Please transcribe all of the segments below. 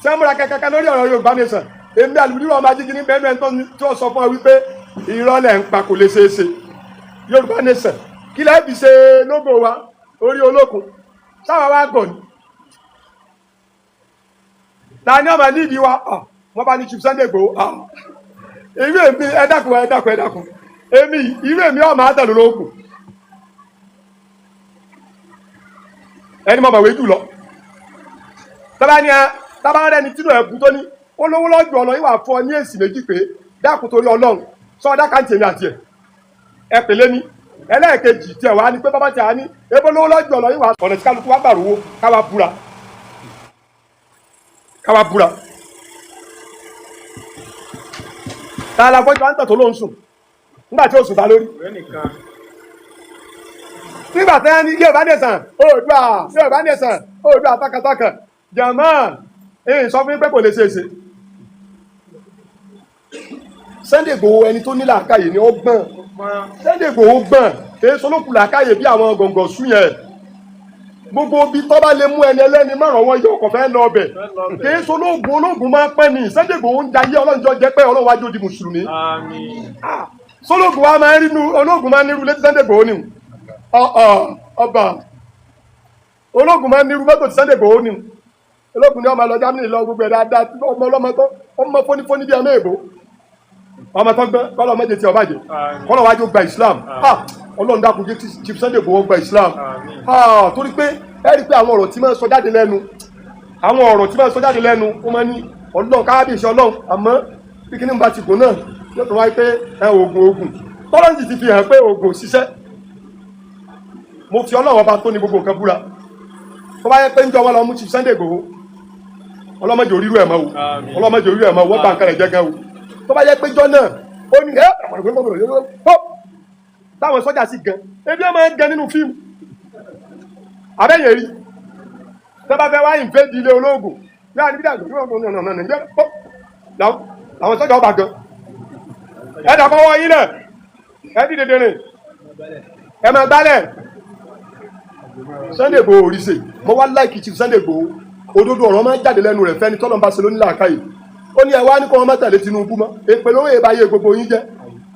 Tí wọ́n múra kẹ́kẹ́kẹ́ lórí ọ̀rọ̀ Yorùbá nation, èmi àlùmídìrú ọmọ ajínigbé bẹ́ẹ̀ ní tí wọ́n sọ fún ọ wípé irọ́ lẹ̀ ń pa, kò lè ṣeé ṣe. Yorùbá nation, kí lẹ́ẹ̀ fi ṣe lógo wa? Orí olókun sáwà wá gọ̀ ni. Ta ni ọmọ nídìí wa? Wọ́n bá ní Chief Sunday Igboho. Irú èmi, ẹ dákun, ẹ dákun, ẹ dákun, èmi, irú èmi ọmọ àtẹlẹ lókun ẹni mọ̀ mọ̀wé jù lọ. Tọ́ba ní ẹ tọ́ba rẹ ni tínú ẹ̀kú tó ní olówó lọ́jọ́ ọ̀nà ìwà fún ọ ní èsì méjì pé dákun torí Ọlọ́run sọ ọdá kàǹtì èmi àti ẹ̀ ẹ pèlé ní ẹlẹ́ẹ̀kejì tí ẹ̀ wá ní pé bàbá tí a ní ebó lówó lọ́jọ́ ọ̀nà ìwà ọ̀nà tí kálukú wá gbà rówó, káwa búra, káwa búra. Tá a la fọ́jú à ń tẹ̀ tó ló ń sùn nígbà tí ó sùn ta lórí nígbà tí wọ́n ní Yorùbá nation, Oòduà, Yorùbá nation, Oòduà takàtakà. Jàmá, èyí sọ fún yín pé kò lè ṣeé ṣe. Sunday Igboho, ẹni tó ní làákàyè ni, ó gbọ́n. Sunday Igboho gbọ́n, kìí solókù làákàyè bí àwọn gọ̀ǹgọ̀ sún yẹn. Gbogbo bí tọ́ bá lè mú ẹni ẹlẹ́ni márùn wọn yọ ọkọ̀ fẹ́ lọ ọbẹ̀, kìí solóògùn. Olóògùn máa ń pẹ́ ni. Sunday Igboho ń jayé, ọlọ́njọ́ jẹ́ pé Ọlọ́run wájú di mùsùlùmí. Solóògùn wa máa ń rínú, olóògùn máa ń nírú létí Sunday Igboho ni ọba. Olóògùn máa ń nírú mọ́tò tí Sunday Igboho ni. Olóògùn ni ọmọ lọ Germany lọ, gbogbo ẹ̀ dáadáa. Ọmọ ọlọ́mọ tó ọmọ fónífóní bí ọmọ èbó, ọmọ tó gbẹ kọlọ mẹjẹ tí ọba jẹ, kọlọ wájú gba Islam. Ọlọ́run dákun, jẹ́ Chief Sunday Igboho gba Islam. Torí pé ẹ rí i pé àwọn ọ̀rọ̀ tí máa ń sọ jáde lẹ́nu, àwọn ọ̀rọ̀ tí máa ń sọ jáde lẹ́nu, ó máa ń ní Ọlọ́run káábíyèsí Ọlọ́run. Àmọ́ bí kíní bá ti gùn náà, yóò tún wáyé pé ẹ oògùn, oògùn tọ́lọ́sì ti fi hàn pé oògùn òṣìṣẹ́. Mo fi Ọlọ́run ọba tó ní gbogbo nǹkan búra, tó bá yẹ pé ń jọ wọn lọ mú Chief Sunday Igboho, ọlọ́mọdé orírú ẹ̀ mọ́ o, ọlọ́mọdé orírú ẹ̀ mọ́ o. Wọ́n bá nǹkan rẹ̀ jẹ́ gan o. Tó bá yẹ pé jọ náà ó ní ẹ́ táwọn sọ́jà sì gan, ebi ẹ máa ń gan nínú fíìmù abẹ́yẹ̀ rí. Tó bá fẹ́ wá invade ilé ológun yóò ní bí làwọn sọ́jà ọba gan, ẹ dàbọ̀ wọ yín lẹ̀, ẹ dìde dèrè, ẹ máa gbálẹ̀. Sunday Igboho oríṣi mo wá like Chief Sunday Igboho. Òdodo ọ̀rọ̀ máa ń jáde lẹ́nu rẹ̀ fẹ́ni tọ́lọ́ ń bá ṣe lóní làákàyè. Ó ní ẹ wá ní kó wọn má tẹ̀lé Tinubu mọ́, èpè lówó èbá yé gbogbo yín jẹ́.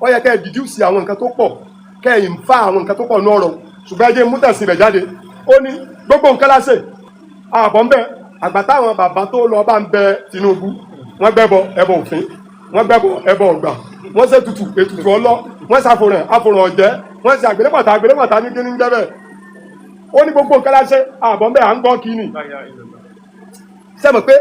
Ó yẹ kẹ́ ẹ deduce àwọn nǹkan tó pọ̀, kẹ́ ẹ ń fa àwọn nǹkan tó pọ̀ ní ọ̀rọ̀, ṣùgbọ́n ẹ jẹ́ mú tẹ̀sí rẹ̀ jáde. Ó ní gbogbo nǹkan láṣẹ àbọ̀ ń bẹ àgbà táwọn bàbá tó lọ bá ń bẹ Tinubu, wọ́n gbẹ́bọ, ẹbọ òfin, wọ́n gbẹ́bọ, ẹbọ ọ̀gbà, wọ́n ṣe tutù, ètùtù ọlọ́, wọ́n ṣàfòràn, àfòràn ọ̀jẹ́, wọ́n ṣe àgbélépọ̀tà, àgbélépọ̀tà ní kíní ń jẹ́ bẹ́ẹ̀. Ó ní gbogbo nǹkan láṣẹ àbọ̀ ń bẹ à ń gbọ́ kíni sẹ́mi pé.